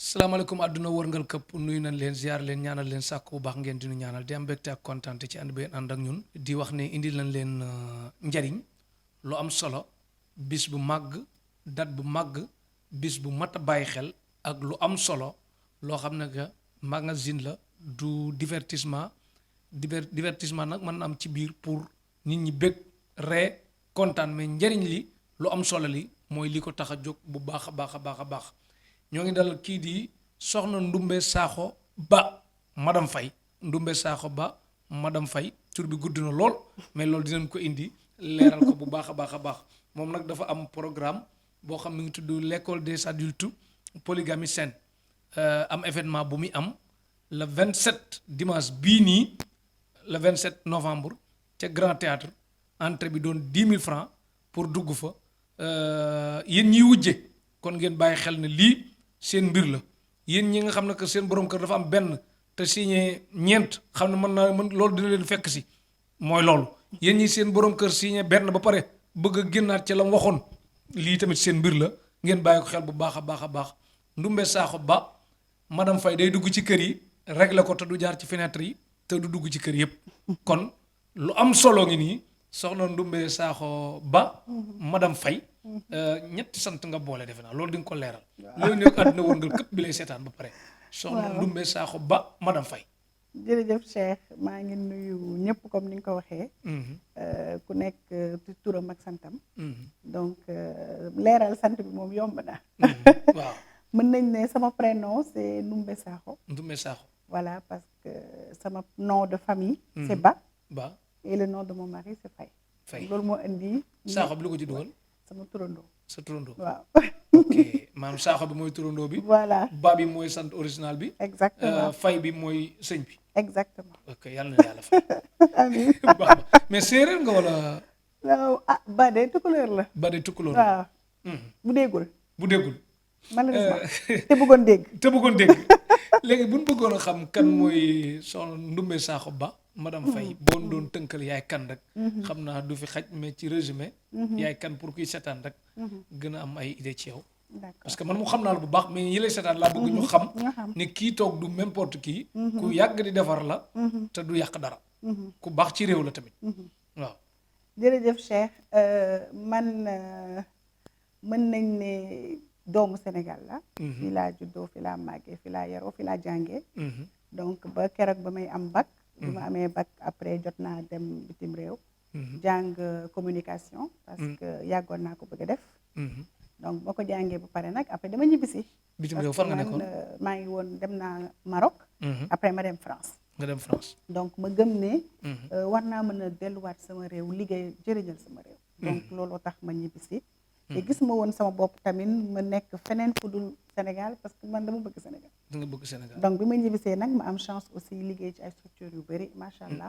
salaamaaleykum àdduna wërngal këpp nuyu nañ leen ziar leen ñaanal leen sàkk bu baax ngeen di nu ñaanal di am mbégte ak kontaan ci ànd bi ngeen ànd ak ñun di wax ne indil nañ leen njariñ lu am solo bis bu màgg date bu màgg bis bu mat a bàyyi xel ak lu am solo loo xam ne que magazine la du divertissement divertissement nag mën na am ci biir pour nit ñi bég ree kontaan mais njariñ li lu am solo li mooy li ko tax a jóg bu baax a baax a baax a baax ñoo ngi dalal kii di soxna Ndumbe Sakho Ba madame Faye Ndumbe Sakho Ba madame Faye tur bi gudd na lool mais loolu dinañ ko indi leeral ko bu baax a baax a baax moom nag dafa am programme boo xam mi ngi tudd l'école des adultes polygamie saine am événement bu muy am le 27 dimanche bii nii le 27 novembre ca Grand Théâtre entrée bi doon 10 000 francs pour dugg fa yéen ñiy wujje kon ngeen bàyyi xel ne lii seen mbir la yéen ñi nga xam ne que seen borom kër dafa am benn te signé ñeent xam ne mën loolu dina leen fekk si mooy loolu yéen ñi seen borom kër signé benn ba pare bëgg a génnaat ca la mu waxoon lii tamit seen mbir la ngeen bàyyi ko xel bu baax a baax a baax Ndumbe Sakho Ba madame Faye day dugg ci kër yi régler ko te du jaar ci fenêtre yi te du dugg ci kër yëpp kon lu am solo ngi nii soxna Ndumbe Sakho Ba madame Faye ñetti sant nga boole defe naa loolu di nga ko leeral loolu nekk àdduna wërngal këpp bi lay seetaan ba pare soxna Ndumbe Sakho Ba madame Faye jërëjëf Cheikh maa ngi nuyu ñëpp comme ni nga ko waxee ku nekk ci turam ak santam donc leeral sant bi moom yomb na waaw mën nañ ne sama prénom c'est Ndumbe Sakho Ndumbe Sakho voilà parce que sama nom de famille c'est Ba Ba et le nom de mon mari c'est Faye loolu moo indi Sakho bi lu ko ci dugal sama turandoo sa turandoo waaw ok maanaam Sakho bi mooy turandoo bi voilà Ba bi mooy sant original bi exactement Faye bi mooy sëñ bi exactement ok yàlla na yàlla fay amiin baax na mais séeréer nga wala waaw ah Ba de tukulóor la Ba de tukkulóor waaw bu déggul bu déggul malheureusement te bëggoon dégg te bëggoon dégg léegi bu ñu bëggoon a xam kan mooy soxna Ndumbe Sakho Ba madame Faye boo doon tënkal yaay kan rek xam naa du fi xaj mais ci résumé yaay kan pour kuy seetaan rek gën a am ay idée ci yow d'accord parce que man mu xam naa la bu baax mais yi lay seetaan laa bëgg ñu xam ne kii toog du n'importe qui ku yàgg di defar la te du yàq dara ku baax ci réew la tamit waaw jërëjëf Cheikh man mën nañ ne doomu Sénégal la fi laa juddoo fi laa màggee fi laa yaroo fi laa jàngee donc ba keroog ba may am bac bi ma amee bac après jot naa dem bitim réew jàng communication parce que yàggoon naa ko bëgg a def donc boo ko jàngee ba pare nag après dama ñibbisi bitim réew fan nga nekkoon maa ngi woon dem naa Maroc après ma dem France nga dem France donc ma gëm ne war naa mën a delluwaat sama réew liggéey jërëjël sama réew donc looloo tax ma ñibbisi te gis ma woon sama bopp tamit ma nekk feneen fu dul Sénégal parce que man dama bëgg Sénégal da nga bëgg Sénégal donc bi ma ñibbisee nag ma am chance aussi liggéey ci ay structures yu bëri macha allah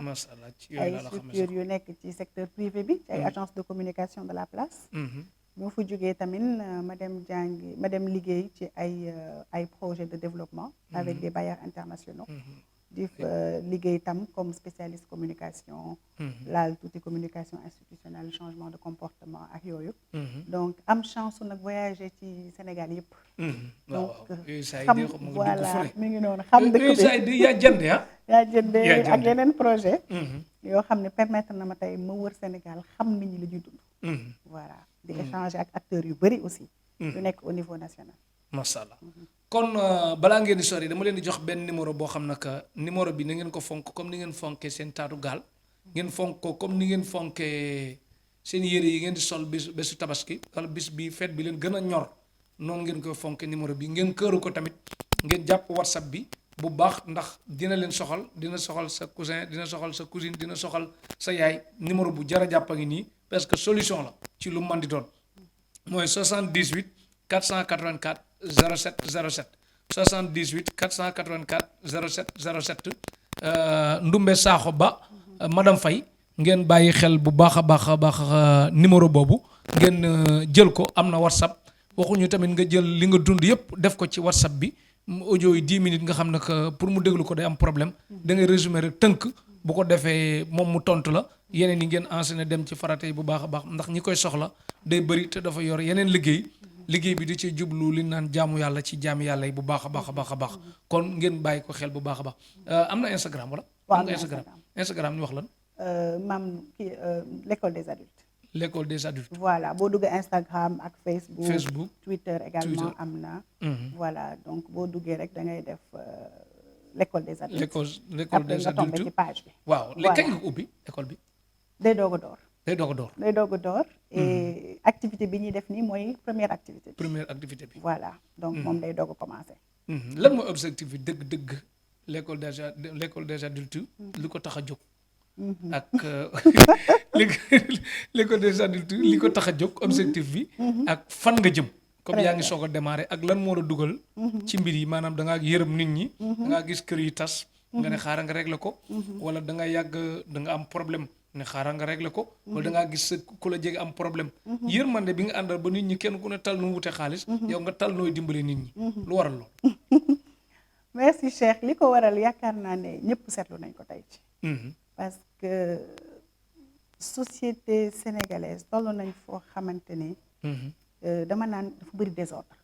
ci ay structures yu nekk ci secteur privé bi ci ay agence de communication de la place bi ma fa jógee tamit ma dem liggéey ci ay projet de développement avec des bailleurs internationaux di liggéey tam comme spécialiste communication laal tuuti communication institutionnelle changement de comportement ak yooyu donc am chance nag voyager ci Sénégal yëpp donc xam voilà mi ngi noonu xam dëkk bi yaa jënd yaa jënde ak yeneen projet yoo xam ne permettre na ma tey ma wër Sénégal xam nit ñi la ñuy dund voilà di échanger ak acteurs yu bëri aussi yu nekk au niveau national macha allah kon balaa ngeen di sori dama leen di jox benn numéro boo xam ne que numéro bi na ngeen ko fonk comme ni ngeen fonkee seen taatu gaal ngeen fonk ko comme ni ngeen fonkee seen yére yi ngeen di sol bésu tabaski wala bis bi fête bi leen gën a ñor noonu ngeen koy fonke numéro bi ngeen këru ko tamit ngeen jàpp whatsapp bi bu baax ndax dina leen soxal dina soxal sa cousin dina soxal sa cousine dina soxal sa yaay numéro bu jar a jàpp a ngi nii parce que solution la ci lu man di doon mooy 78 484 07 07 78 484 07 07 Ndumbe Sakho Ba madame Faye ngeen bàyyi xel bu baax a baax a baax numéro boobu ngeen jël ko am na whatsapp waxuñu tamit nga jël li nga dund yëpp def ko ci whatsapp bi audio yi 10 minutes nga xam ne que pour mu déglu ko day am problème da ngay résumé rek tënk bu ko defee moom mu tontu la yeneen yi ngeen enseigné dem ci farata yi bu baax a baax ndax ñi koy soxla day bëri te dafa yor yeneen liggéey liggéey bi di ci jublu li naan jaamu yàlla ci jaamu yàlla yi bu baax a baax a baax a baax kon ngeen bàyyi ko xel bu baax a baax am na Instagram wala. waaw am nga Instagram ñu wax lan. maam kii l'école des adultes. l'école des adultes. voilà boo duggee Instagram ak Facebook. Twitter également am na. voilà donc boo duggee rek da ngay def l'école des adultes. l'école des après nga tombé adultes ci page bi. waaw léegi kañ nga ko ubbi école bi. day doog a door. day doog a door. day doog a door et activité bi ñuy def nii mooy première activité bi. première activité bi. voilà donc moom day doog a commencé. lan mooy objectif bi dëgg-dëgg l'école des adultes li ko tax a jóg. ak l'école des adultes li ko tax a jóg objectif bi. ak fan nga jëm. comme yaa ngi soog a démarrer ak lan moo la dugal. ci mbir yi maanaam da ngaa yërëm nit ñi. da ngaa gis kër yi tas. nga ne xaaral nga régler ko. wala da nga yàgg da nga am problème. ne xaaral nga régler ko. wala da ngaa gis sa ku la jege am problème. yërmande bi nga àndal ba nit ñi kenn ku ne tal nu wute xaalis. yow nga tal nooy dimbale nit ñi. lu waral lool. merci Cheikh li ko waral yaakaar naa ne ñëpp seetlu nañ ko tey ci. parce que société sénégalaise toll nañ foo xamante ne. dama naan dafa bëri désordre.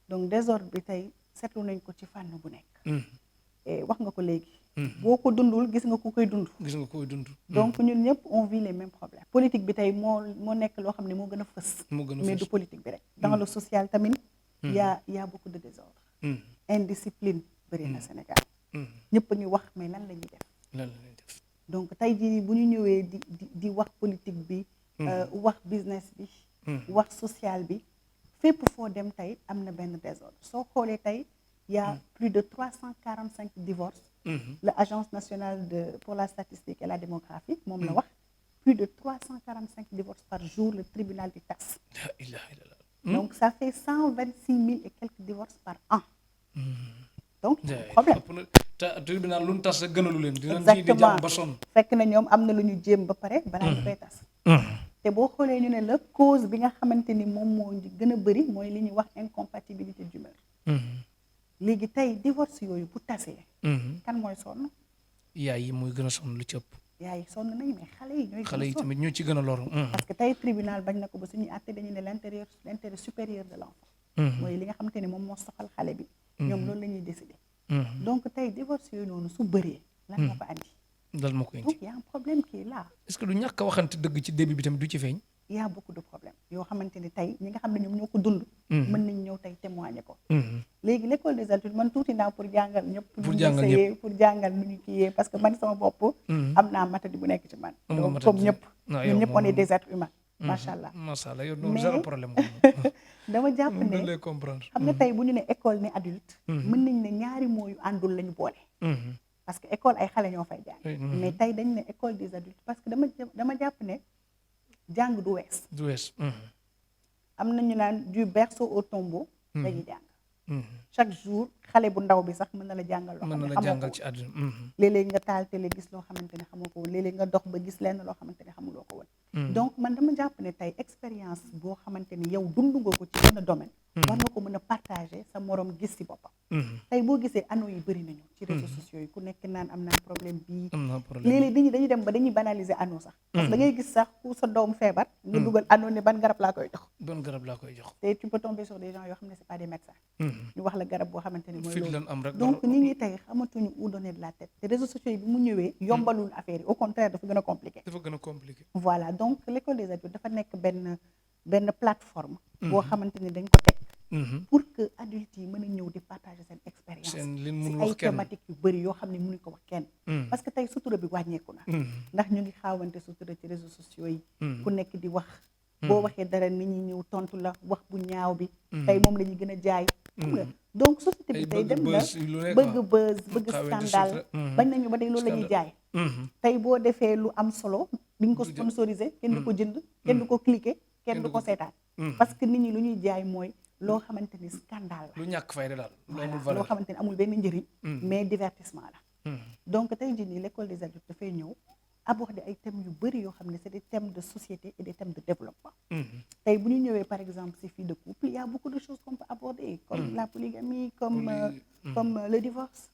donc désordre bi tey seetlu nañ ko ci fànn bu nekk. et wax nga ko léegi. boo ko dundul gis nga ku koy dund. gis nga koy dund. donc ñun ñëpp on vit les mêmes problèmes. politique bi tey moo nekk loo xam ne moo gën a fës. mais du politique bi rek. dans le social tamit. y a beaucoup de désordre. indiscipline bëri na Sénégal. ñëpp a ngi wax mais lan la ñuy def. lan la ñuy def. donc tey jii bu ñu ñëwee di wax politique bi. wax business bi. wax social bi fépp foo dem tey am na benn désordre soo xoolee tey y a plus de 345 divorces. la agence nationale pour la statistique et la démographie moom la wax plus de 345 divorces par jour le tribunal di tas. donc ça fait 126 000 et quelques divorces par an. donc problème. te tribunal lu ñu tas gënalu leen. exactement dinañ di jàmm ba sonn. fekk na ñoom am na lu ñu jéem ba pare balaa ñu koy tas. te boo xoolee ñu ne la cause bi nga xamante ni moom moo gën a bëri mooy li ñuy wax incompatibilité d'humeur. léegi tey divorce yooyu bu tasee. kan mooy sonn. yaay yi mooy gën a sonn lu ci ëpp. yaay yi sonn nañu mais xale yi ñooy. xale yi tamit ñoo ci gën a loru. parce que tey tribunal bañ na ko ba suñuy àtte dañu ne l'intérêt supérieur de l'enfant. mooy li nga xamante ni moom moo soxal xale bi. ñoom loolu la ñuy décider. donc tey divorce yooyu noonu su bëree. lan moo ko andi. dal ma ko indi. donc y a un problème qui est là. est-ce que du ñàkk a waxante dëgg ci début bi tamit du ci feeñ. y a beaucoup de problèmes yoo xamante ni tey ñi nga xam ne ñoom ñoo ko dund. mën nañ ñëw tey témoigner ko. léegi l'école des adultes man tuuti naa pour jàngal ñëpp. pour jàngal nu ñu kiyee parce que man sama bopp. am naa matadi bu nekk ci man. donc comme ñëpp. ñun ñëpp on est des êtres humains. macha allah yow moom zéro problème. dama jàpp ne lay comprendre. xam nga tey bu ñu ne école ne adulte. mën nañ ne ñaari mooyu àndul la ñu boole. parce que école ay xale ñoo fay jàng. mais tey dañ ne école des adultes parce que dama jàpp ne jàng du wees. du wees. am na ñu naan du berceau au tombeau. dañuy jàng. chaque jour xale bu ndaw bi sax mën na la jàngal loo xam ne xamoo ko ci àdduna. léeg-léeg nga taal télé gis loo xamante ne xamoo ko woon léeg-léeg nga dox ba gis lenn loo xamante ne xamuloo ko woon. donc man dama jàpp ne tey expérience boo xamante ni yow dund nga ko ci benn domaine. war nga ko mën a partager sa morom gis ci boppam. tey boo gisee anneaux yi bëri nañu. ci réseaux sociaux yi ku nekk naan am naa problème bii. léeg-léeg dañuy dem ba dañuy banaliser anneau sax. parce que da ngay gis sax ku sa doom feebar. nga dugal anneau ne ban garab laa koy jox. ban garab laa koy jox. te tu peux tomber sur des gens yoo xam ne c'est pas des médecins. ñu wax la garab boo xamante ne mooy loolu. rek donc nit ñi tey xamatuñu où donner de la tête te réseaux sociaux yi bi mu ñëwee yombalul affaire yi au contraire dafa gën a compliqué. voilà donc l'école des adultes dafa nekk benn plateforme. boo xamante ni dañ ko teg. pour que adultes yi mën a ñëw di partager seen expérience. ci ay thématiques yu bëri yoo xam ne mënuñ ko wax kenn. parce que tey sutura bi wàññeeku na. ndax ñu ngi xaawante sutura ci réseaux sociaux yi. ku nekk di wax. boo waxee dara nit ñi ñëw tontu la wax bu ñaaw bi. tey moom la ñuy gën a jaay. xam nga donc société bi tey dem na bëgg buzz bëgg scandale bañ nañu ba tey loolu la ñuy jaay. tey boo defee lu am solo di nga ko sponsoriser kenn du ko jënd kenn du ko cliquer kenn du ko seetaan. parce que nit ñi lu ñuy jaay mooy loo xamante ni scandale la. lu ñàkk fayda daal. loo xamante ni amul benn njëriñ. mais divertissement la. donc tey jii nii l'école des adultes dafay ñëw aborder ay thèmes yu bëri yoo xam ne c'est des thèmes de société et des thèmes de développement. tey bu ñu ñëwee par exemple ces filles de couple il y a beaucoup de choses qu'on peut aborder comme la polygamie comme le divorce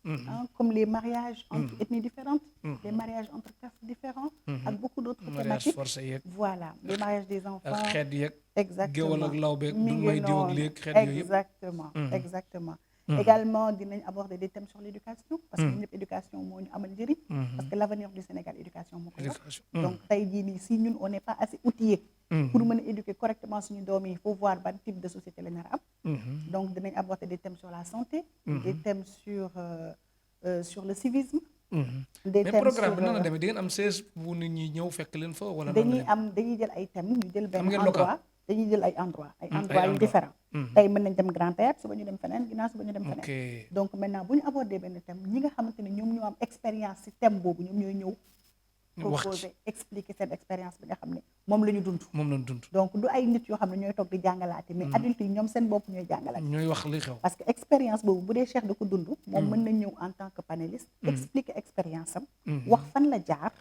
comme les mariages entre ethnies différentes les mariages entre différents ak beaucoup d'autres mariage thématiques forcé yeeg voilà les mariages des ak enfants xeet yeeg géwal exactement ak lawbeeg mi du ngi may diw ak noonu léeg xeet yooyu yëpp exactement exactement également dinañ aborder des thèmes sur l'éducation parce que ñun ñëpp éducation moo ñu amal njëriñ parce que l'avenir du Sénégal éducation moo ko yor donc tey jii nii si ñun on n'est pas assez outillé pour mën a éduquer correctement suñu doom yi il faut voir ban type de société la nar a am donc dinañ aborder des thèmes sur la santé des thèmes sur le civisme des mais thèmes programme sur bi nan la demee di ngeen am 16 bu nit ñi ñëw fekk leen fa wala dañuy jël ay thèmes ñu jël benn ngeen endroit dañuy jël ay endroit yu différent tey mën nañ dem Grand Théâtre suba ñu dem feneen ginnaaw suba ñu dem feneen donc maintenant bu ñu aborder benn thème ñi nga xamante ne ñoom ñoo am expérience ci thème boobu ñoom ñooy ñëw proposer expliquer seen expérience bi nga xam ne moom la ñu dund donc du ay nit yoo xam ne ñooy toog di jàngalaate mais adultes yi ñoom seen bopp ñooy jàngalaate ñooy wax li xew parce que expérience boobu bu dee Cheikh da ko dund moom mën na ñëw en tant que panéliste expliquer expérience am wax fan la jaar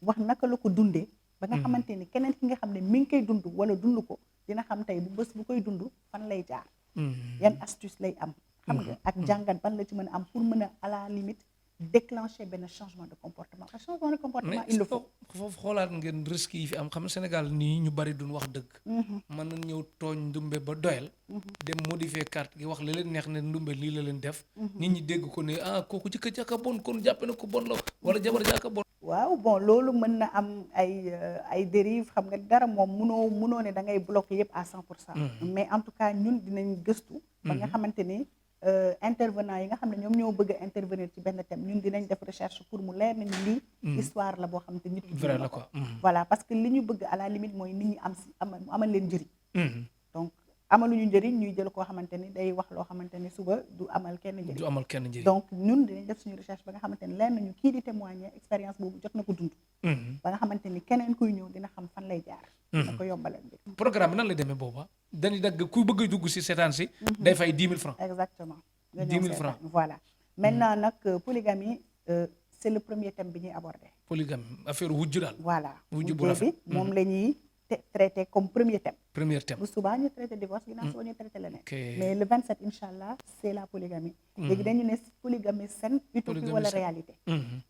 wax naka la ko dundee ba nga xamante ni keneen ki nga xam ne mi ngi koy dund wala dund ko dina xam tey bu bés bu koy dund fan lay jaar yan astuce lay am xam nga ak jàngat ban la ci mën a am pour mën a à la limite déclencher benn changement de comportement parce que changement de comportement il le faut foofu xoolaat ngeen risques yi fi am xam Sénégal nii ñu bari duñ wax dëgg mën nañ ñëw tooñ ndumbe ba doyal dem modifier carte gi wax li leen neex ne ndumbe lii la leen def nit ñi dégg ko ne kooku jëkk jàkka bon kon jàppe na ko bon la wala jabar jàkka bon waaw bon loolu mën na am ay dérive xam nga dara moom munoo ne da ngay bloquer yëpp à 100% mais en tout cas ñun dinañ gëstu ba nga xamante ni intervenant yi nga xam ne ñoom ñoo bëgg a intervenir ci benn thème ñun dinañ def recherche pour mu leer nañu lii histoire la boo xam te nit ki vrai la quoi voilà parce que li ñu bëgg à la limite mooy nit ñi amal leen njëriñ donc amaluñu njëriñ ñuy jël koo xamante ni day wax loo xamante ni suba du amal kenn njëriñ donc ñun dinañ def suñu recherche ba nga xamante ni leer nañu kii di témoigner expérience boobu jot na ko dund ba nga xamante ni keneen kuy ñëw dina xam fan lay jaar na ko yombalal bi programme bi nan lay demee booba dañuy dagg ku bëgg a dugg si seetaan si day fay 10 000 francs exactement 10 000 francs voilà maintenant nag polygamie c'est le premier thème bi ñuy aborder polygamie affaire wujju daal voilà wujju bu rafet bi moom la ñuy traité comme premier thème bu subaa ñu traité divorce ginnaaw suba ñu traité leneen mais le 27 inchallah c'est la polygamie léegi dañu ne polygamie saine utopie wala réalité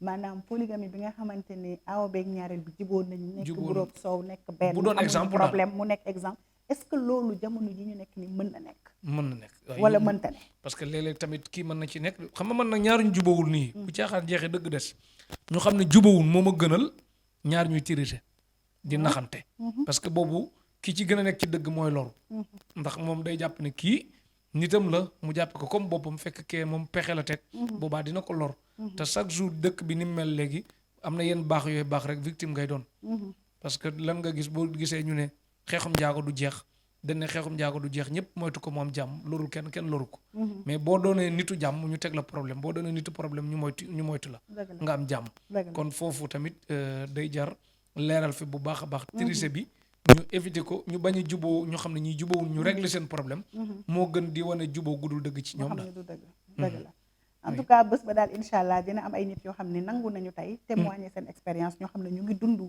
maanaam polygamie bi nga xamante ni awo beeg ñaareel bi jiboo nañu nekk buróog soow nekk benn bu doon exemple problème mu nekk exemple est-ce que loolu jamono ji ñu nekk ni mën na nekk wala mënta ne parce que léeg-léeg tamit kii mën na ci nekk xam nga mën nag ñaar ñu jubawul nii bu caaxaan jeexee dëgg des ñu xam ne jubawul moo ma gënal ñaar ñuy tirité di naxante parce que boobu ki ci gën a nekk ci dëgg mooy loru ndax moom day jàpp ne kii nitam la mu jàpp ko comme boppam fekk kee moom pexe la teg boobaa dina ko lor te chaque jour dëkk bi ni mu mel léegi am na yenn baax yooyu baax rek victime ngay doon parce que lan nga gis boo gisee ñu ne xeexum njaago du jeex dañ ne xeexum njaago du jeex ñëpp moytu ko mu am jàmm lorul kenn loru ko mais boo doonee nitu jàmm ñu teg la problème boo doonee nitu problème ñu moytu la nga am jàmm kon foofu tamit day jar leeral fi bu baax a baax triché bi ñu éviter ko ñu bañ a juboo ñu xam ne ñuy jubóowul ñu régler seen problème moo gën di wane juboo gudul dëgg ci ñoom daal dëgg la en tout cas bés ba daal incha allah dina am ay nit yoo xam ne nangu nañu tey témoigner seen expérience ñoo xam ne ñu ngi dund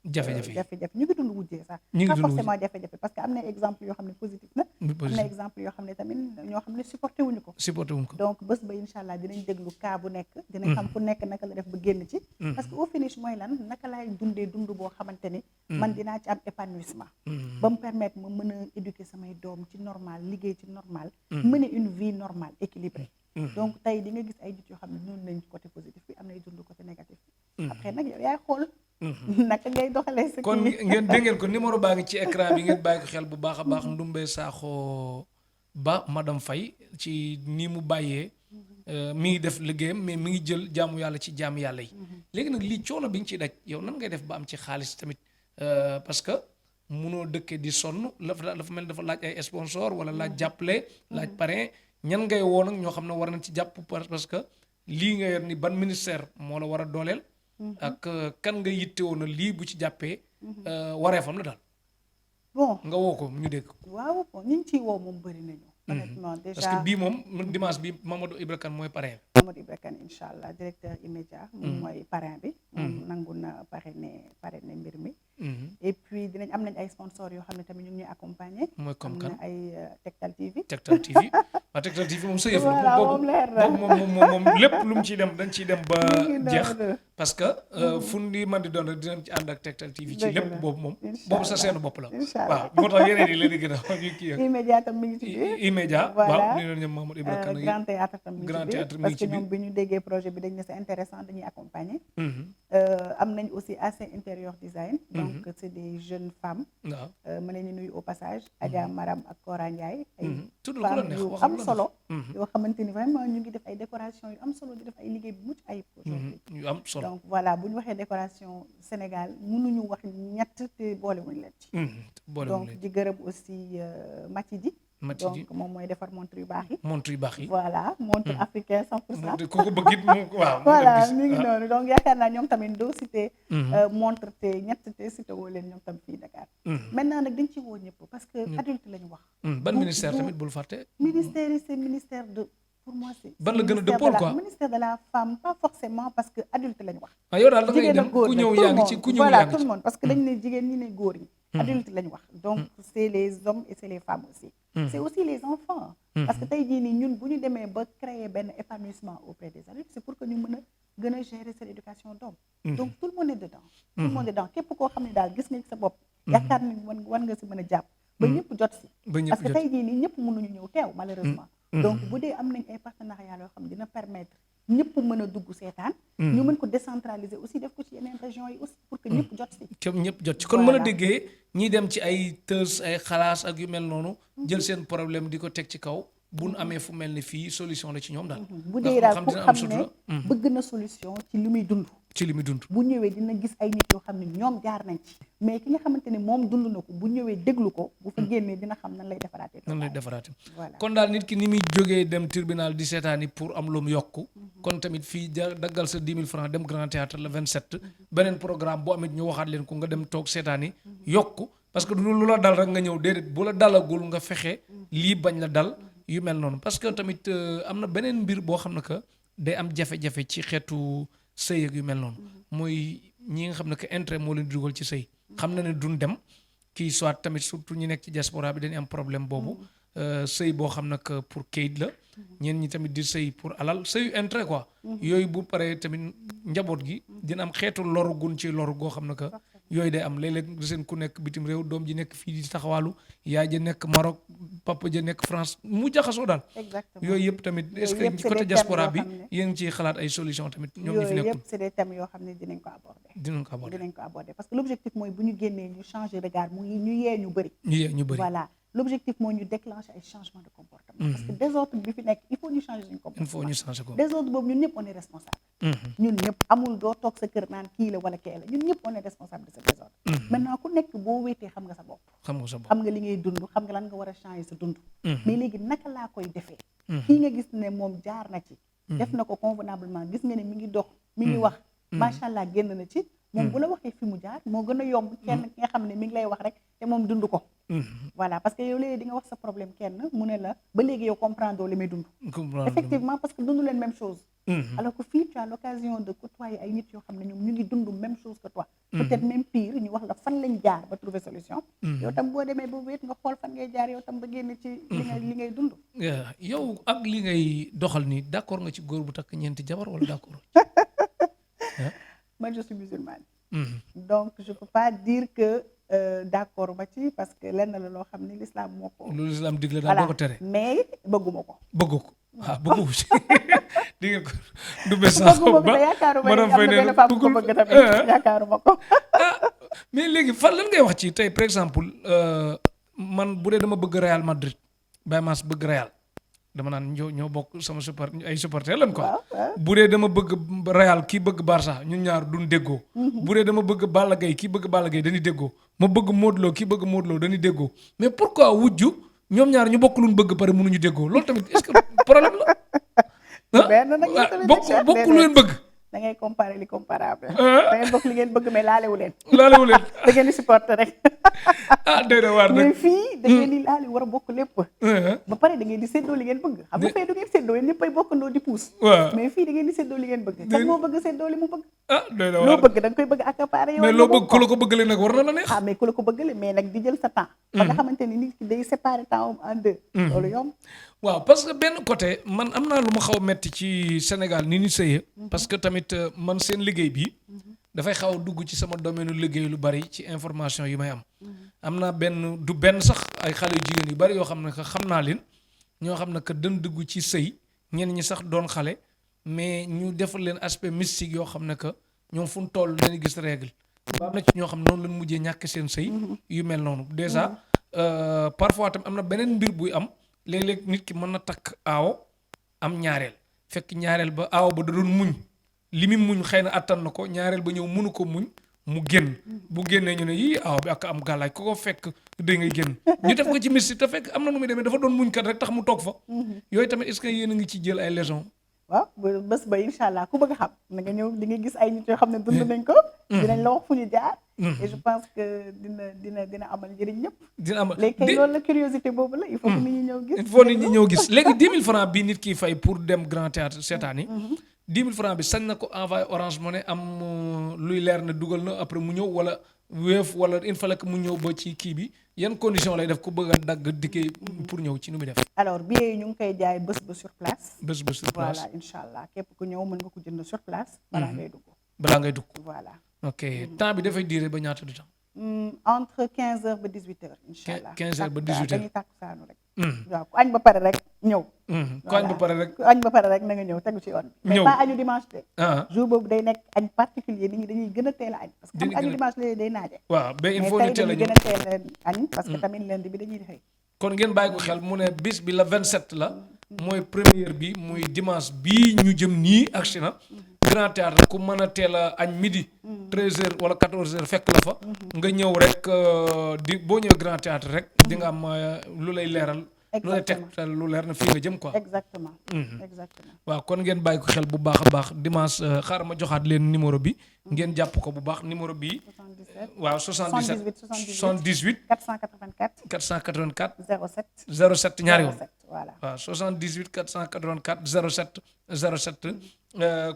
jafe-jafe ñu ngi dund wujjee sax pas forcément jafe-jafe parce que am na exemple yoo xam ne positif na am na exemple yoo xam ne tamit ñoo xam ne supporté wuñu ko donc bés ba incha allah dinañ déglu cas bu nekk dinañ xam ku nekk naka la def ba génn ci parce que au finish mooy lan naka laay dundee dund boo xamante ni man dinaa ci am épanouissement ba mu permettre ma mën a éduquer samay doom ci normal liggéey ci normal mener une vie normale équilibrée donc tey di nga gis ay nit yoo xam ne noonu nañ côté positif bi am nay dund côté négatif après nag yow yaay xool naka ngay doxalee sa kon ngeen dégg ngeen ko numéro baa ngi ci écran bi ngeen bàyyi ko xel bu baax a baax Ndoumbé Sakho Ba madame Faye ci ni mu bàyyee mi ngi def liggéeyam mais mi ngi jël jaamu yàlla ci jaamu yàlla yi léegi nag lii coono bi nga ciy daj yow nan ngay def ba am ci xaalis tamit parce que munoo dëkkee di sonn dafa mel dafa laaj ay sponsor wala laaj jàppale laaj parrain ñan ngay woo nag ñoo xam ne war nañ ci jàpp parce que lii nga yor ni ban ministère moo la war a dooleel ak kan nga yittewoo na lii bu ci jàppee wareefam la daal bon nga woo ko ñu dégg waaw bon ñu ngi ciy woo moom bëri nañu honnêtement déjà parce que bii moom dimanche bi Mamadou Ibra Kane mooy parrain bi Mamadou Ibra Kane incha allah directeur immédiat moom mooy parrain bi moom nangu na parrainer mbir mi et puis dinañ am nañ ay sponsors yoo xam ne tamit ñu ngi ñuy accompagner mooy comme kan am na ay Tektal TV Tektal TV ah Tektal TV moom sa yëf la voilà boobu moom leer na moom lépp lu mu ciy dem dañ ciy dem ba mi ngi jeex noonu. parce que fu ndi man di doon rek dinañ ci ànd ak Tektal TV ci Dëgg lépp la. boobu moom Incha boobu sa allah. seenu bopp la Incha waaw allah. moo tax yeneen yi leen di gën a ñu kii ak immédiat tam mi ngi ci biir. immédiat Voilà. waaw ni noonu ñoom Mamadou Ibra Kane Grand théâtre tam mi ngi Grand ci biir théâtre mi parce ngi ci que biir. ñoom bi ñu déggee projet bi dañ ne c'est intéressant dañuy accompagner. am nañ aussi AC intérieur design. donc c'est des jeunes femmes. waaw ma leen di nuyu au passage. Adja Maram ak Kora Ndiaye. ay tudd ko la femmes neex yu wax am solo. yoo xamante ni vraiment ñu ngi def ay décoration yu am solo di def ay liggéey bu mucc ayib aujourd'hui. yu am solo donc voilà bu ñu waxee décoration Sénégal mënuñu wax ñett te boolewuñu leen ci. boole donc di gërëm aussi Matidi. Matidi donc moom mooy defar montre yu baax yi. montre yu baax yi voilà montre africain 100%. ku ko bëgg it mu waaw voilà mi ngi noonu donc yaakaar naa ñoom tamit doo cité montre te ñett te cité woo leen ñoom tam fii Dakar. maintenant nag dañ ci woo ñëpp parce que adulte la ñu wax. ban ministère tamit bul fàtte ministère yi c'est ministère de pour moi c'est ban la gën a dëppool quoi ministère de la femme pas forcément parce que adulte la ñu wax. ah yow daal da ngay jigéen dem ak góor ku la, ñëw tout le yaa ngi ci monde. ku ñëw voilà yaa ngi tout ci le monde parce que dañ ne jigéen ñi ne góor ñi adulte la ñu wax donc c'est les hommes et c'est les femmes aussi c'est aussi les enfants parce que tey jii nii ñun bu ñu demee ba créer benn épanouissement auprès des adultes c'est pour que ñu mën a gën a gérer seen éducation doom donc tout le monde est dedans tout le monde est dedans képp koo xam ne daal gis nga ci sa bopp yaakaar ni war nga si mën a jàpp ba ñëpp jot si ba ñëpp parce que jot tey jii nii ñëpp mënuñu ñëw teew malheureusement donc bu dee am nañ ay partenariats yoo xam ne dina permettre ñëpp mën a dugg seetaan ñu mën ko décentraliser aussi def ko ci yeneen régions yi aussi pour que ñëpp jot si képp ñëpp jot ci kon mën a déggee ñiy dem ci ay tës ay xalaas ak yu mel noonu jël seen problème di ko teg ci kaw bu nu amee fu mel ni fii solution la ci ñoom daal bu dee daal ku dina am xam ne sutura bëgg na solution ci li muy dund ci li muy dund bu ñëwee dina gis ay nit yoo xam ne ñoom jaar nañ ci mais ki nga xamante ne moom dund na ko bu ñëwee déglu ko bu fa génnee dina xam nan lay defaraatee nan lay defaraate voilà kon daal nit ki ni muy jógee dem tribunal di seetaani pour am lu mu yokku kon tamit fii daggal sa 10 000 francs dem Grand Théâtre le 27 beneen programme boo amit ñu waxaat leen ko nga dem toog seetaani yokku parce que du lu la dal rek nga ñëw déedéet bu la dalagul nga fexe lii bañ la dal yu mel noonu parce que tamit am na beneen mbir boo xam ne que day am jafe-jafe ci xeetu sëy ak yu mel noonu mooy ñi nga xam ne que intérêt moo leen di dugal ci sëy xam na ne duñ dem kii soit tamit surtout ñi nekk ci diaspora bi dañuy am problème boobu sëy boo xam ne que pour kayit la ñeen ñi tamit di sëy pour alal sëyu intérêt quoi yooyu bu paree tamit njaboot gi dina am xeetu loru gun ci loru goo xam ne que yooyu day am léeg-léeg nga seen ku nekk bitim réew doom ji nekk fii di taxawaalu yaay ja nekk Maroc papa ja nekk France mu jaxasoo daal exactement yooyu yëpp tamit est-ce Yooyu yëpp que c'est côté des diaspora bi thèmes yoo xam ne- yéen ngi ciy xalaat ay solution tamit ñoom ñi fi yooyu nekkul yëpp c'est des thèmes yoo xam ne dinañ ko aborder dinañ ko aborder dinañ ko aborder parce que l'objectif mooy bu ñu génnee ñu changer regard mu ñu yee ñu bëri ñu bëri voilà l'objectif mooy ñu déclencher ay changements de comportement parce que désordre bi fi nekk il faut ñu changer suñu il faut comportement ñu changer ko désordre boobu ñun ñëpp on est responsable ñun ñëpp amul doo toog sa kër naan kii la wala kee la ñun ñëpp on est responsable de ce désordre maintenant ku nekk boo wéetee xam nga sa bopp xam nga sa bopp xam nga li ngay dund xam nga lan nga war a changer sa dund mais léegi naka laa koy defee kii nga gis ne moom jaar na ci def na ko convenablement gis nga ne mi ngi dox mi ngi wax macha allah génn na ci moom bu la waxee fi mu jaar moo gën a yomb kenn ki nga xam ne mi ngi lay wax rek te moom dund ko voilà parce que yow léegi di nga wax sa problème kenn mu ne la ba léegi yow comprendre li may dund effectivement parce que dundu leen même chose alors que fii tu as l'occasion de côtoyer ay nit yoo xam ne ñoom ñu ngi dund même chose que toi peut-être même pire ñu wax la fan lañ jaar ba trouver solution yow tam boo demee ba wéet nga xool fan ngay jaar yow tam ba génn ci li ngay dund yow ak li ngay doxal nii d'accord nga ci góor bu takk ñeenti jabar wala d'accord moi je suis musulmane donc je peux pas dire que d'accord ma ci parce que lenn la loo xam ne l'islam moo ko lu l'islam digle daal boo ko tere mais bëgguma ko bëggu ko waaw bëggu ko di nga ko du message bëgguma ko te yaakaaruma ne am na benn femme bu ko bëgg tamit yaakaaruma ko mais léegi fan lan ngay wax ci tey par exemple man bu dee dama bëgg Real Madrid Baye Mass bëgg Real dama naan ñoo bokk sama ay supporter lan quoi bu dee dama bëgg Real kii bëgg Barça ñun ñaar duñ déggoo bu dee dama bëgg Balla Gaye kii bëgg Balla Gaye dañuy déggoo ma bëgg Modou Lo kii bëgg Modou Lo dañuy déggoo mais pourquoi wujju ñoom ñaar ñu bokk luñ bëgg pare mënuñu déggoo loolu tamit est-ce que problème la benn nag bokk lu leen bëgg da ngay comparer li comparable da ngeen bokk li ngeen bëgg mais laalewu leen da ngeen di supporter rek doy na waar nag mais fii da ngeen di laale war a bokk lépp ba pare da ngeen di séddoo li ngeen bëgg xam nga fee du ngeen séddoo yéen ñëppay bokkandoo di puus mais fii da ngeen di séddoo li ngeen bëgg kan moo bëgg séddoo li mu bëgg doy na waar loo bëgg da nga koy bëgg accaparer yow mais loo bëgg ku la ko bëggale nag war na la neex mais ku la ko bëggale mais nag di jël sa temps ba nga xamante ni nit ki day séparer temps en deux loolu yomb waaw parce que benn côté man am naa lu ma xaw a metti ci Sénégal ni ñu sëyee parce que tamit man seen liggéey bi dafay xaw a dugg ci sama domaine liggéey lu bari ci information yi may am naa du benn sax ay xale yu jigéen yu bari yoo xam ne que xam naa leen ñoo xam ne que dañ dugg ci sëy ñenn ñi sax doon xale mais ñu defal leen aspect mystique yoo xam ne que ñoom fu mu toll dañuy gis règle ba am na ci ñoo xam ne noonu lañ mujjee ñàkk seen sëy yu mel noonu déjà parfois tam am na beneen mbir buy am léeg-léeg nit ki mën na takk aawo am ñaareel fekk ñaareel ba aawo ba da doon muñ li mu muñ xëy na attan na ko ñaareel ba ñëw mënu ko muñ mu génn bu génnee ñu ne yii aaw bi ak am gàllaaj ko fekk da ngay génn ñu def ko ci mystique te fekk am na nu muy demee dafa doon muñ kat rek tax mu toog fa yooyu tamit est-ce que yéen a ngi ci jël ay leçons. waaw bés ba incha allah ku bëgg a xam na nga ñëw di nga gis ay nit yoo xam ne dund nañ ko. dinañ la wax fu ñu jaar. et je pense que dina amal njëriñ ñëpp. dina amal léegi kay loolu la curiosité boobu la il faut que nit ñi ñëw gis. il faut nit ñi ñëw gis léegi 10 000 francs bii nit kiy fay pour dem Grand Théâtre seetaan yi 10 000 francs bi sañ na ko envoyé Orange Money am luy leer ne dugal na après mu ñëw wala Wave wala il fallait que mu ñëw ba ci kii bi yan condition lay def ku bëgg a dagg dikkee pour ñëw ci nu muy def. alors billets yi ñu ngi koy jaay bés ba sur place. bés ba sur place voilà incha allah képp ku ñëw mën nga ko jënd sur place. balaa ngay dugg. balaa ngay dugg. voilà. ok temps bi dafay durer ba ñaata du temps. entre 15h ba 18h. incha allah 15h ba 18h dañuy tàkkusaanu rek. waaw ku añ ba pare rek ñëw. ku añ ba pare rek ku añ ba pare rek na nga ñëw tegu ci yoon. mais pas añu dimanche de. jour boobu day nekk añ particulier nit ñi dañuy gën a teel a añ. parce que xam añu dimanche léegi day naaje. waaw mais il faut ñu teel a gën a teel a añ. parce que tamit lundi bi dañuy xëy. kon ngeen bàyyi ko xel mu ne bis bi la 27 la. mooy première bi muy dimanche bii ñu jëm nii agsi na. Grand Théâtre ku mën a teel a añ midi 13h wala 14h fekk la fa nga ñëw rek boo ñëwee Grand Théâtre rek di nga am lu lay leeral lu lay tegtal lu leer na fii nga jëm quoi. exactement waaw kon ngeen bàyyi ko xel bu baax a baax dimanche xaaral ma joxaat leen numéro bi ngeen jàpp ko bu baax numéro bi waaw 77 78 484 07 ñaari yoon voilà waaw 78 484 07 07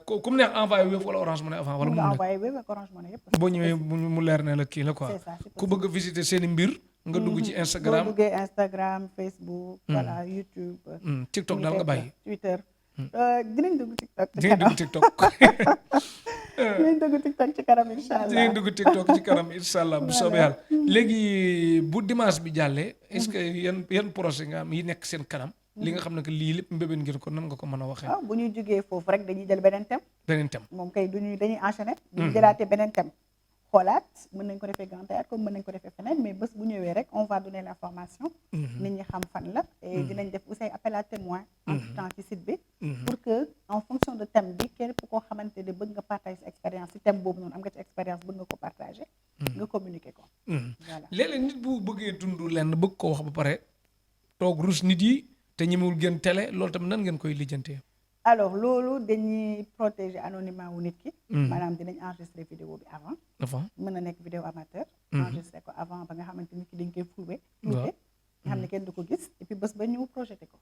ku mu neex envoyé Wave wala Orange Money avant wala mu envoyé Wave ak Orange Money yëpp boo ñëwee mu leer ne la kii la quoi ku bëgg a visiter seen i mbir nga dugg ci Instagram boo duggee Instagram Facebook voilà YouTube TikTok daal nga bàyyi Twitter dinañ dugg TikTok dinañ dugg TikTok dinañ dugg TikTok ci kanam incha allah dinañ dugg TikTok ci kanam incha allah bu soobee yàlla léegi bu dimanche bi jàllee est-ce que yan projet nga am yi nekk seen kanam li nga xam ne que lii lépp mbébén ngeen ko nan nga ko mën a waxee. waaw bu ñuy jógee foofu rek dañuy jël beneen thème. moom kay dañuy enchaîner. bu ñu jëlaatee beneen thème. xoolaat mën nañ ko defee Grand Théâtre comme mën nañ ko defee feneen mais bés bu ñëwee rek on va donner l'information. nit ñi xam fan la. et dinañ def aussi appel à témoin en tout temps ci site bi. pour que en fonction de thème bi képp koo xamante ne bëgg nga partager sa expérience ci thème boobu noonu am nga ci expérience bëgg nga ko partager. nga communiquer ko. voilà léeg-léeg nit bu bëggee dund lenn bëgg koo wax ba pare toog rus nit yi. te ñemewul gën télé loolu tamit nan ngeen koy lijjantee. alors loolu dañuy protéger anonymat wu nit ki. maanaam dinañ enregistrer vidéo bi avant. mën na nekk vidéo amateur. enregistrer ko avant ba nga xamante nit ki dañ koy prouver. nga xam ne kenn du ko gis et puis bés ba ñëw projeté ko.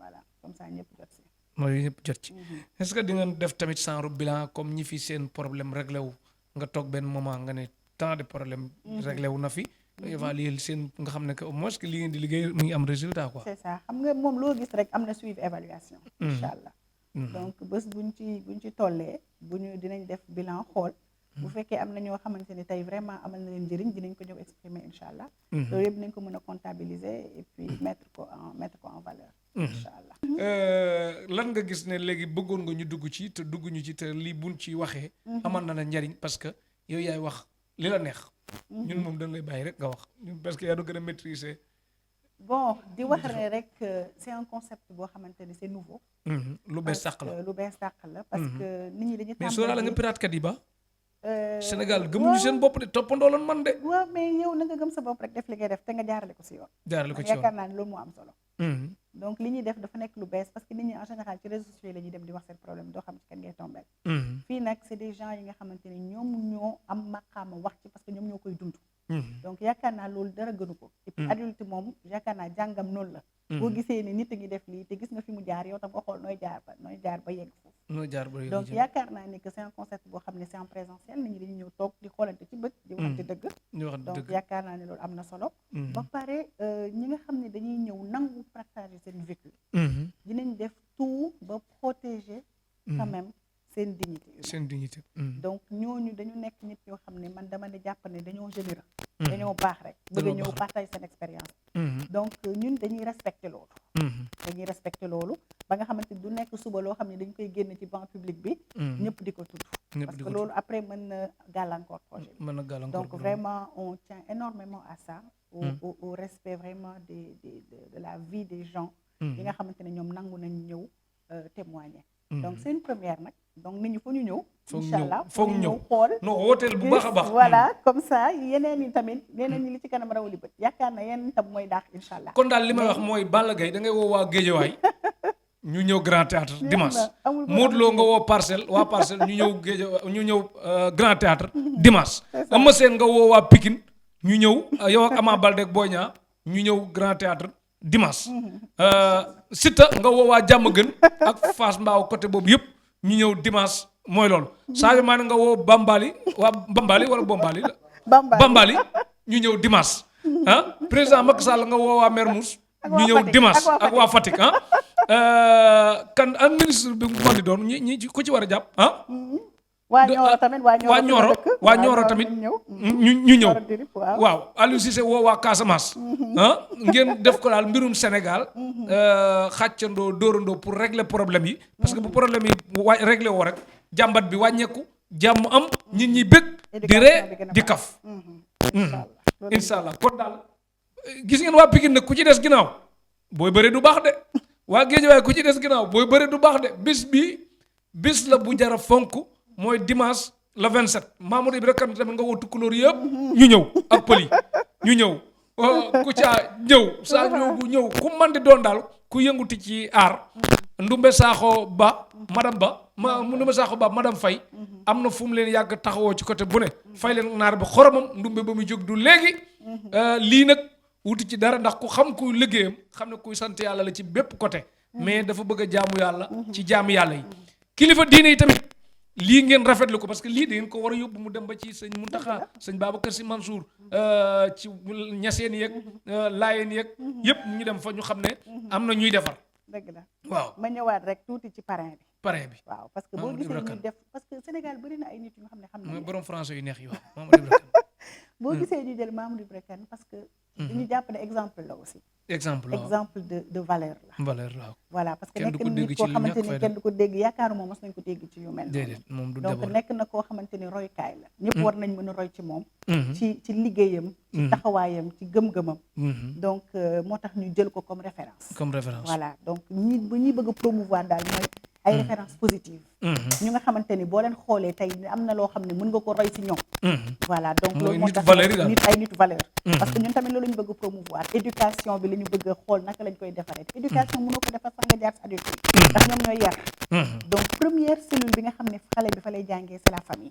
voilà comme ça ñëpp jot ci. mooy ñëpp jot ci. est-ce que di ngeen def tamit genre bilan comme ñi fi seen problème réglé wu nga toog benn moment nga ne tant de problème réglé wu na fi. évaluer seen nga xam ne que au moins que li ngeen di liggéey mu ngi am résultat quoi. c'est ça xam nga moom loo gis rek am na suivi évaluation. incha allah donc bés buñ ci tollee dinañ def bilan xool. bu fekkee am na ñoo xamante ne tey vraiment amal na leen njëriñ dinañ ko ñëw exprimer incha allah. loolu yëpp dinañ ko mën a comptabiliser et puis mettre ko en valeur. incha allah. lan nga gis ne léegi bëggoon nga ñu dugg ci te dugg ñu ci te lii buñ ci waxee. amal na la njariñ parce que yow yaay wax li la neex. ñun moom dañ lay bàyyi rek nga wax parce que yaa do gën a maîtriser. bon di wax ne rek c'est un concept boo xamante ne c'est nouveau. lu bees sàq la lu bees sàq la. parce que nit ñi dañuy mais sóoraale nga pirate kat yi ba. Sénégal gëmuñu seen bopp de toppandoo lan man de. waaw mais yow na nga gëm sa bopp rek def li ngay def te nga jaarale ko si yoon. jaarale ko ci yoon yaakaar naa ne loolu moo am solo. donc li ñuy def dafa nekk lu bees parce que nit ñi en général ci réseaux sociaux yi la ñuy dem di wax seen problème doo xam ci kan ngay tombeel. fii nag c'est des gens yi nga xamante ni ñoom ñoo am maqaama wax ci parce que ñoom ñoo koy dund. donc yaakaar naa loolu dara gënu ko. et puis adulte moom yaakaar naa jàngam noonu la. boo gisee ni nit a ngi def lii te gis nga fi mu jaar yow tam nga xool nooy jaar ba yegg foofu. donc yaakaar naa ne que c'est un concept boo xam ne c'est en présentiel nit ñi dañuy ñëw toog di xoolante ci bët di waxante dëgg. donc yaakaar naa ne loolu am na solo. ba pare ñi nga xam ne dañuy ñëw nangu partager seen vécu seen dignité. donc ñooñu dañu nekk nit yoo xam ne man dama ne jàpp ne dañoo généreux. dañoo baax rek bëgg a ñëw partage seen expérience. donc ñun dañuy respecter loolu. dañuy respecter loolu ba nga xamante du nekk suba loo xam ne dañ koy génn ci banc public bi. ñëpp di ko tudd. parce que loolu après mën na gàllankoor projet bi. mën na gàllankoor donc vraiment on tient énormément à ça. au respect vraiment de la vie des gens. yi nga xamante ne ñoom nangu nañ ñëw témoigner. donc c'est une première nag donc nit ñi fu ñu ñëw. incha allah foog ñu ñëw xool. non wooteel bu baax a baax. voilà comme ça yeneen yi tamit yeneen ñi li ci kanam rawali bët yaakaar na yeneen tam mooy daax incha allah. kon daal li may wax mooy Balla Gaye da ngay woo waa Géejawaay ñu ñëw Grand Théâtre dimanche. Modou Lo nga woo Parcelles waa Parcelles ñu ñëw Géejawaay ñu ñëw Grand Théâtre dimanche. Eumeu Sène nga woo waa Pikine ñu ñëw yow ak Ama Baldé ak Boy Niang ñu ñëw Grand Théâtre dimanche. Siteu nga woo waa Diamaguène ak Fass Mbao côté boobu yëpp ñu ñëw dimanche mooy loolu. Sadio Mané nga woo Bambali waa Bambali wala Bombali la. Bambali ñu ñëw dimanche. Président Macky Sall nga woo waa Mermoz ñu ñëw dimanche ak waa Fatick kan ak ministre bi mu di doon ñi ku ci war a jàpp waa Nioro tamit waa Nioro tamit ñu ñëw waaw Aliou Cissé woo waa Casamance ngeen def ko daal mbirum Sénégal xàccandoo dóorandoo pour régler problème yi parce que bu problème yi régler woo rek jàmbat bi wàññeeku jàmm am nit ñi bëgg di ree di kaf incha allah kon daal gis ngeen waa Pikine nag ku ci des ginnaaw booy bëre du baax de waa Guédiawaye ku ci des ginnaaw booy bëre du baax de bis la bu jara fonk mooy dimanche le 27 Mamadou Ibra Kane tamit nga woo tukulóor yëpp ñu ñëw ak pël yi ñu ñëw ku caa ñëw saa ñëw bu ñëw ku man di doon daal ku yënguti ci aar Ndumbe Sakho Ba Ndumbe Sakho Ba madame Faye am na fu mu leen yàgg taxawoo ci côté bu ne fay leen naar bi xoromam Ndumbe ba muy jóg du léegi lii nag wuti ci dara ndax ku xam kuy liggéeyam xam ne kuy sant yàlla la ci bépp côté mais dafa bëgg a jaamu yàlla ci jaamu yàlla yi kilifa diine yi tamit lii ngeen rafetlu ko parce que lii da ngeen ko war a yóbbu mu dem ba ci sëñ Muntaxa sëñ Babacar Si Mansour ci ñaseen yeeg laayeen yeeg yëpp ñu dem fa ñu xam ne am na ñuy defar. dëgg la waaw ma ñëwaat rek tuuti ci parrain bi. waaw parce que boo gisee ñuy def parce que Sénégal bëri na ay nit yu nga xam ne borom français yu neex yi waaw Mamadou Ibra Kane boo gisee ñu jël Mamadou Ibra Kane parce que dañu jàpp ne exemple la aussi. exemple de valeur la. voilà parce que nekk na nit koo xamante ni kenn du ko dégg yaakaaruma mos nañ ko dégg ci yu mel noonu. donc nekk na koo xamante ni roykaay la. ñëpp war nañ mën a roy ci moom. ci liggéeyam. ci taxawaayam ci gëm-gëmam. donc moo tax ñu jël ko comme référence. voilà donc ñi bëgg a promouvoir daal mooy ay références positives. ñu nga xamante ni boo leen xoolee tey am na loo xam ne mën nga ko roy ci ñoom. voilà donc loolu moo tax nitu valeur. parce que ñun tamit loolu ñu bëgg a promouvoir éducation bi la ñu bëgg a xool naka lañ koy defaree éducation mënoo ko defar sax nga jaar si adulte yi ndax ñoom ñooy yar. donc première cellule bi nga xam ne xale bi fa lay jàngee c'est la famille.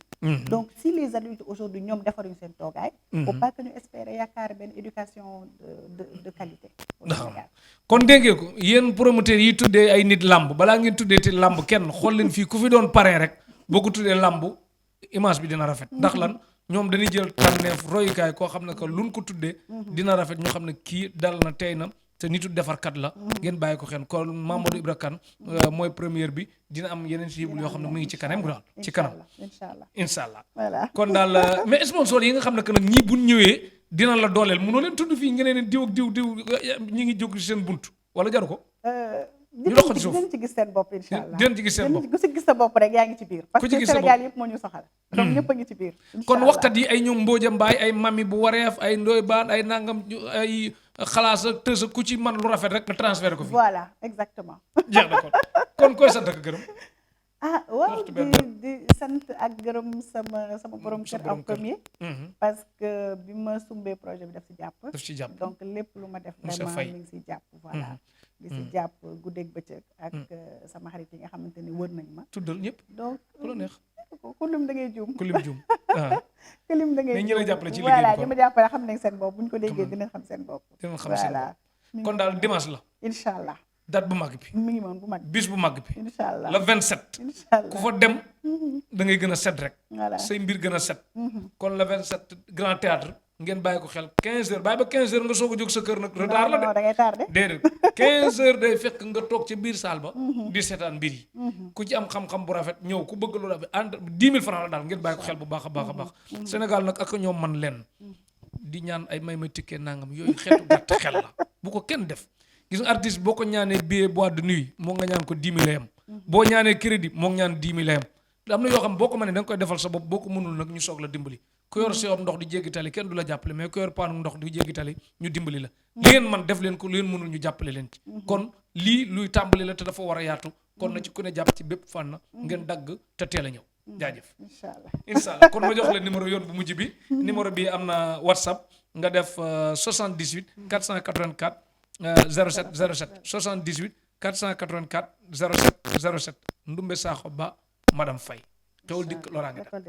donc si les adultes aujourd'hui ñoom defaruñu seen toogaay. faut pas que ñu espérer yaakaar benn éducation de qualité. kon déggee ko yéen promoteurs yi tuddee ay nit làmb balaa ngeen tuddee te làmb kenn xool leen fii ku fi doon parrain rek boo ko tuddee làmb image bi dina rafet ndax lan ñoom dañuy jël tànneef royukaay koo xam ne que luñ ko tuddee dina rafet ñu xam ne kii dal na tey na te nitu defarkat la ngeen bàyyi ko xel kon Mamadou Ibra Kane mooy première bi dina am yeneen cible yoo xam ne mu ngi ci kanam daal ci kanam incha allah voilà kon daal mais sponsor yi nga xam ne que nag ñii buñ ñëwee dina la dooleel mënoo leen tudd fii ngeen ne diw ak diw ñi ngi jóg ci seen bunt wala jaru ko ñu dox ci suuf dinañ ci gis seen bopp incha allah dinañ ci gis seen bopp ku ci gis sa bopp rek yaa ngi ci biir parce que Sénégal yëpp moo ñu soxal donc ñëpp a ngi ci biir kon waxkat yi ay ñoom Mbooja Mbaay ay mami bu wareef ay ndoy baan ay nangam ay xalaas ak tës ku ci man lu rafet rek nga transféré ko fi voilà exactement jeex na kon koy sant ak gërëm waaw di sant ak gërëm sama borom kër en premier parce que bi ma sumbee projet bi daf ci jàpp donc lépp lu ma def vraiment mi ngi si jàpp voilà di si jàpp guddeeg bëccëg ak sama xarit yi nga xamante ni wër nañ ma tuddal ñëpp donc ku la neex ku lim da ngay juum ku lim juum ku lim da ngay juum ñi la jàppale ci liggéey voilà ñi ma jàppale xam nañ seen bopp bu ñu ko déggee dinañ xam seen bopp voilà kon daal dimanche la incha allah date bu mag bi mi ngi moon bu mag bis bu mag bi incha allah le 27 incha allah ku fa dem da ngay gën a set rek voilà say mbir gën a set kon le 27 Grand Théâtre ngeen bàyyi ko xel 15 heures bàyyi ba 15 heures nga soog a jóg sa kër nag retard la non de da ngay tardé. déedéet 15 heures day fekk nga toog ca biir saal ba di seetaan mbir yi ku ci am xam-xam bu rafet ñëw ku bëgg lu rafet entre 10 000 francs la daal ngeen bàyyi ko xel bu baax a baax a baax Sénégal nag ak ñoom man leen di ñaan ay may ma tikkee nangam yooyu xeetu gàtt xel la bu ko kenn def gis nga artiste boo ko ñaanee billet boîte de nuit moo nga ñaan ko 10 000 la yem boo ñaanee crédit moo nga ñaan 10 000 la yem am na yoo xam boo ko mënee da nga koy defal sa bopp boo ko mënul nag ñu soog la dimbali ku yor seewam ndox di jéggi tali kenn du la jàppale mais ku yor paanu ndox di jéggi tali ñu dimbali la li ngeen man def leen ko li ngeen mënul ñu jàppale leen ci kon lii luy tàmbali la te dafa war a yaatu kon na ci ku ne jàpp ci bépp fànn ngeen dagg te teel a ñëw jaajëf incha allah kon ma jox la numéro yoon bu mujj bi numéro bi am na whatsapp nga def 78 484 07 07 78 484 07 07 Ndumbe Sakho Ba madame Faye xewul dikk loraange daal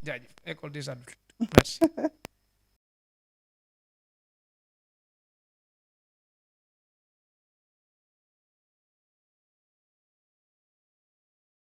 jaajëf école des adultes merci